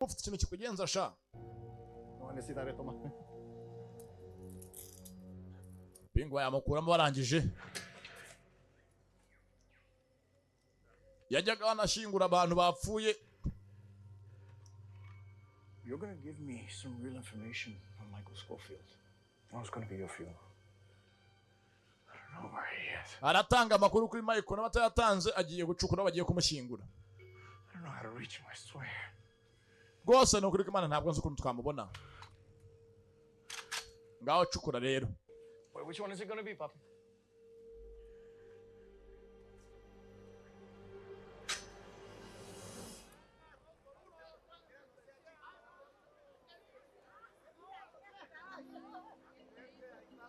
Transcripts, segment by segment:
Ufite ikintu kikugenza sha. No necesitaré tomar. Pingu yamukuramo barangije. Yajyaga anashyingura abantu bapfuye. You're gonna give me some real information on Michael Schofield. Well, it's gonna be your funeral. I don't know where he is. Aratanga amakuru kuri Michael n'abatayatanze agiye gucukura bagiye kumushyingura. I don't know how to reach him, I swear. Rwose ni ukuri ko Imana ntabwo nzi ukuntu twamubona. Ngaho cukura rero. Wait, which one is it gonna be, Papi?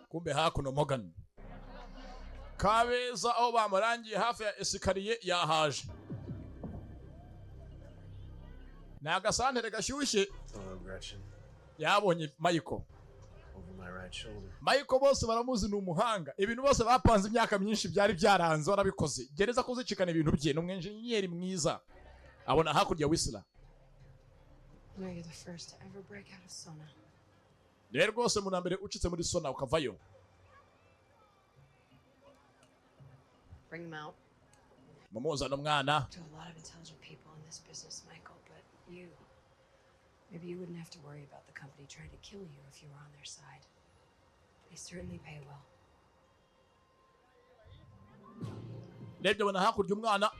Kumbe hakuno Morgan Kabeza aho bamurangiye hafi ya esikariye yahaje. Ni agasantere gashyushye. Hello, Gretchen. Yabonye Michael. Over my right shoulder. Michael bose baramuzi ni umuhanga. Ibintu bose bapanze imyaka myinshi byari byaranze warabikoze. Gereza kuzicikana ibintu bye ni umwenjeniyeri mwiza. Abona hakurya Whistler. You know, you're the first to ever break out of Sona. Rero rwose mu mbere ucitse muri Sona ukavayo. Bring them out. Mumuzana umwana. To a lot of intelligent people in this business, Michael, but you. Maybe you wouldn't have to worry about the company trying to kill you if you were on their side. They certainly pay well. Rebye abona hakurya umwana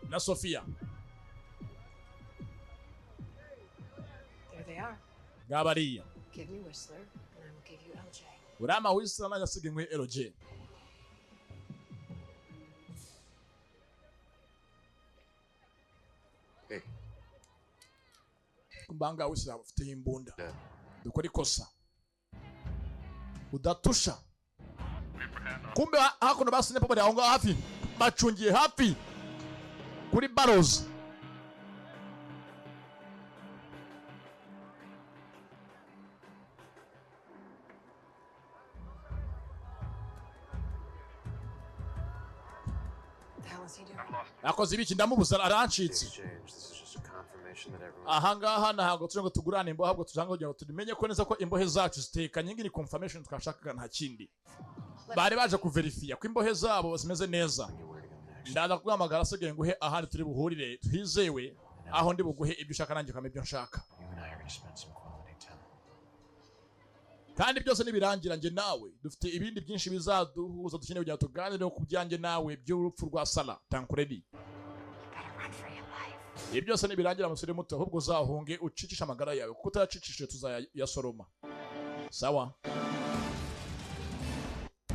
na Sofia. There they are. Ngabariya. Give me Whistler, and I will give you LJ. Urama Whistler nanjye asiga inkwi LJ. Hey. Kumbanga Whistler afite imbunda. Dukora ikosa. Udatusha. Kumbe hakuno basinepo bari aho ngaho hafi. Bacungiye hafi. Kuri Barrows. The hell is he doing? Akoze ibiki ndamubuza arancitse. Exchange. This is just a confirmation that everyone. Aha ngaha ntabwo turi ngo tugurane imbohe ahubwo tujya kugira ngo tumenye ko neza ko imbohe zacu zitekanye. Iyi ni confirmation twashakaga nta kindi. Bari baje kuverifiya ko imbohe zabo zimeze neza. Ndaza kuguhamagara asigaye nguhe ahandi turi buhurire twizewe, aho ndi buguhe ibyo ushaka nanjye ukampa ibyo nshaka. You and I are gonna spend some quality time. Kandi byose nibirangira njye nawe dufite ibindi byinshi bizaduhuza dukeneye kugira ngo tuganire ku byanjye nawe by'urupfu rwa Sara Tankuredi. Ibi byose nibirangira musore muto ahubwo uzahunge ucicishe amagara yawe kuko utayacicishije tuzayasoroma. Sawa.